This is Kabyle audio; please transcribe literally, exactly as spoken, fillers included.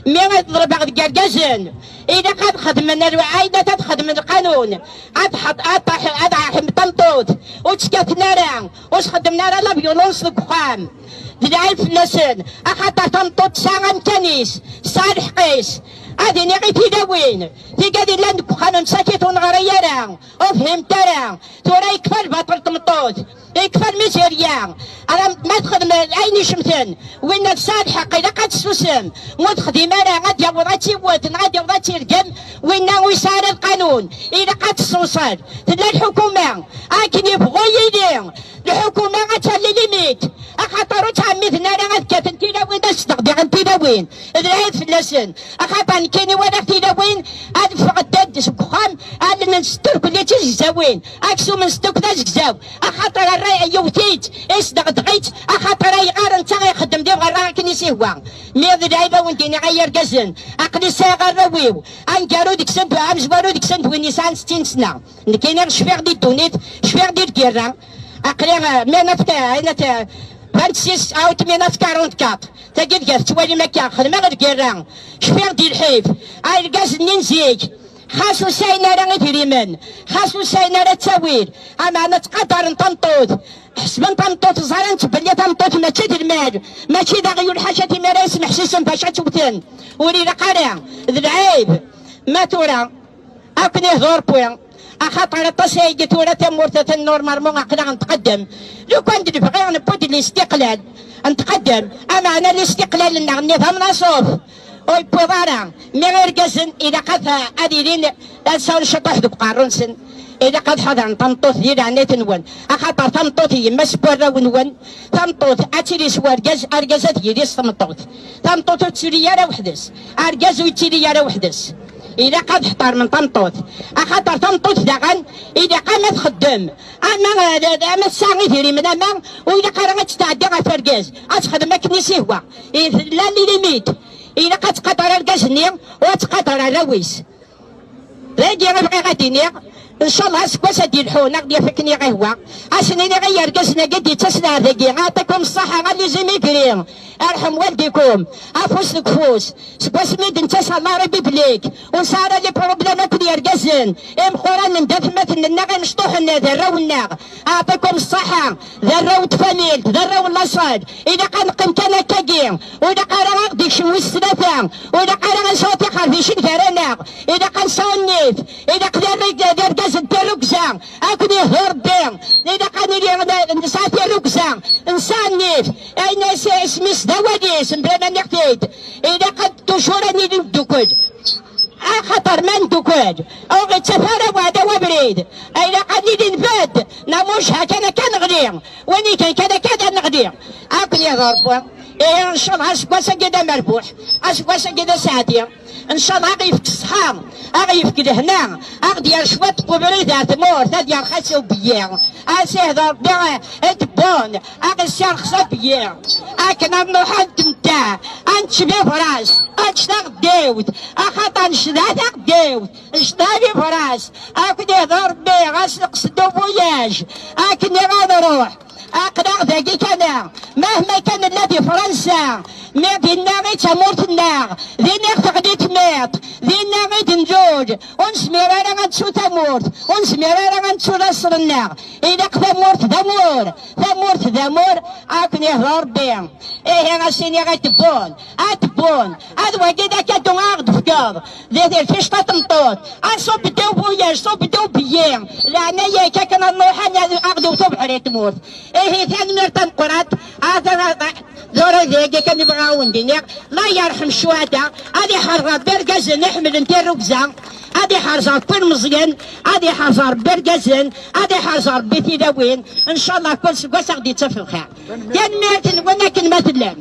Mi ad ḍelbeɣ deg yergazen, ilaq ad xedmen ayen ad xedmen lqanun, ad ḥeḍ-, ad ḥ-, ad ḥeḍ tameṭṭut, ur tt-kkaten ara, ur s-xeddmen ara la violence deg uxxam. D lɛib fell-asen, axaṭer tameṭṭut tesɛa amkan-is, tesɛa lḥeqq-is. Ad iniɣ i tilawin, tigad yellan deg uxxam msakit ur neɣri ara, ur fhiment ara. Tura yekfa lbaṭel n tmeṭṭut, yekfa lmizirya. Ara ma texdem ayen icemten, winna tesɛa lḥeqq, ilaq ad tessusem. Ma ur texdim ara, ad yaweḍ ad tt-iwet neɣ ad yaweḍ ad tt-irgem, winna ur yesɛi ara lqanun, ilaq ad tessenṣel. Tella lḥukuma, akken yebɣu yili, lḥukuma ad terr les limites, axaṭer ur ttɛemmiden ara ad kkaten tilawin, ad sdeɣdiɣen tilawin. D lɛib fell-asen. Axaṭer nekkini walaɣ tilawin ad ffɣent-d seg uxxam, allen n sdukkel d tizegzawin, aksum n sdukkel d azegzaw, axaṭer rray yewwet-itt, isdeɣdeɣ-itt, axaṭer ayɣer netta ixeddem di berra akken i s-ihwa. Mi d lɛib a wen-d-iniɣ ay irgazen, aql-i sɛiɣ arraw-iw, aneggaru deg-sen d amezwaru deg-sen d win yesɛan settin sna. Nekkini cfiɣ di ddunit, cfiɣ di lgirra. Aql-i, eh, mille neuf cent, eh, vingt-six août mille neuf cent quarante-quatre. Tagi deg tettwalim akka, xedmeɣ lgirra. Cfiɣ di lḥif. Argaz-nni n zik, xas ur sɛin ara idrimen, xas ur sɛin ara ttawil, ameɛna ttqadaren tameṭṭut. Ḥesben tameṭṭut, ẓran-tt belli tameṭṭut mačči d lmal, mačči d aɣyul, ḥaca timira yesmeḥsisen bac ad tt-wten. Ur ilaq ara, d lɛib. Ma tura, Ad ken-ihdu Ṛebbi, axaṭer aṭas ayagi tura tamurt atan normalement aql-aɣ nttqaddam. Lukan d lebɣi newwi-d listiqlal, nttqaddam, ameɛna listiqlal-nneɣ-nni d amnaṣuf, ur yewwiḍ ara. Mi irgazen ilaq ad, ad ilin, ad sɛun ciṭuḥ deg uqerru-nsen, ilaq ad ḥadren tameṭṭut di leɛnayt-nwen, axaṭer tameṭṭut d yemma-s n warraw-nwen, tameṭṭut ad tili s wergaz, argaz ad yili s tmeṭṭut. Tameṭṭut ur tettili ara weḥd-s, argaz ur yettili ara weḥd-s. Ilaq ad ḥtarmen tameṭṭut, axaṭer tameṭṭut daɣen ilaq ama txeddem, ama, ama tesɛa idrimen, ama ur ilaq ara ad tetɛeddi ɣef urgaz, ad texdem akken i s-ihwa. Tella les limites, ilaq ad tqader argaz-nni u ad tqader arraw-is. Dagi i bɣiɣ ad d-iniɣ, ncallah aseggas ad d-yelḥu, neɣ ad d-yaf akken i ɣ-ihwa. Ad sen-iniɣ i yergazen-agi d-yettasen ar dagi, aɛṭikum ṣṣaḥa, a les immigrés, arḥem waldikum, afus deg ufus. Seg wasmi d-nettas à la République, ur nesɛi ara les problèmes akked yergazen imeqqranen d atmaten-nneɣ imecṭuḥen d arraw-nneɣ. Aɛṭikum ṣṣaḥa, d arraw n tfamilt, d arraw n laṣel. Ilaq ad neqqim kan akkagi. Ur ilaq ara ad ɣ-d-ikcem wis tlata. Ur ilaq ara ad nesɛu tiqerdicin gar-aneɣ. Ilaq ad nesɛu nnif. Ilaq d arra-, d argaz n tirrugza. Ad ken-ihdu Rebbi. Ilaq ad nili n-, nesɛa tirrugza. Nesɛa nnif. Ayen as-, isem-is d awal-is, mebla ma nniɣ-t-id. Ilaq ad toujours ad nili neddukel. Axaṭer ma neddukel, ur ɣ-ittaf ara uɛdaw abrid. Ilaq ad nili nbedd, neɣ muc ha kan akka neɣli. Win igan kan akka ad neɣli. Ad ken-ihdu Rebbi. Ihi, ncallah, aseggas-agi d amerbuḥ, aseggas-agi d aseɛdi. Ncallah, ad ɣ-yefk ṣṣeḥḥa, ad ɣ-yefk lehna, ad ɣ-d-yerr cwiṭ n ubrid ar tmurt, ad yerxes ubeyyi. Ad s-ihdu Rebbi, eh, i Tebboune, ad ɣ-yessirxes abeyyi. Akken ad nruḥ ad ntemteɛ, ad nečč bibras, ad nečč taɣeddiwt, axaṭer necdeɛ taɣeddiwt, necdeɛ bibras. Ad ken-ihdu Rebbi, ɣas neqsed ubuyaj, akken i ad nruḥ. Aql-aɣ dagi kan, mahma kan nella di Fransa, mi dinna i d tamurt-nneɣ, dinna i ɣ-teɣli tmiṭ, dinna i d-nlul, ur nezmir ara ad nettu tamurt, ur nezmir ara ad nettu laṣel-nneɣ. Ilaq tamurt d amur, tamurt d amur, ad ken-ihdu Rebbi. Ihi, a s-iniɣ a Tebboune, a Tebboune, ad wagi d akadu ad ɣ-d-tefkeḍ, di, di lficṭa n tmeṭṭut, a ṣubb-d ubuyaj, ṣubb-d ubeyyi, leɛnaya-k akken ad nruḥ ad, ad ɣ-d-iwet ubeḥri n tmurt. Ihi, tanemmirt tameqqrant, a, a, a, d ura dagi kan i bɣiɣ ad wen-d-iniɣ, la yerḥem ccuhada, ad iḥrez Rebbi irgazen iḥemmlen tirrugza, ad iḥrez Rebbi ilmeẓyen, ad iḥrez Rebbi irgazen, ad iḥrez Rebbi tilawin, ncallah kul seg wass ad ɣ-d-ittaf lxir. Tanemmirt-nwen akken ma tellam.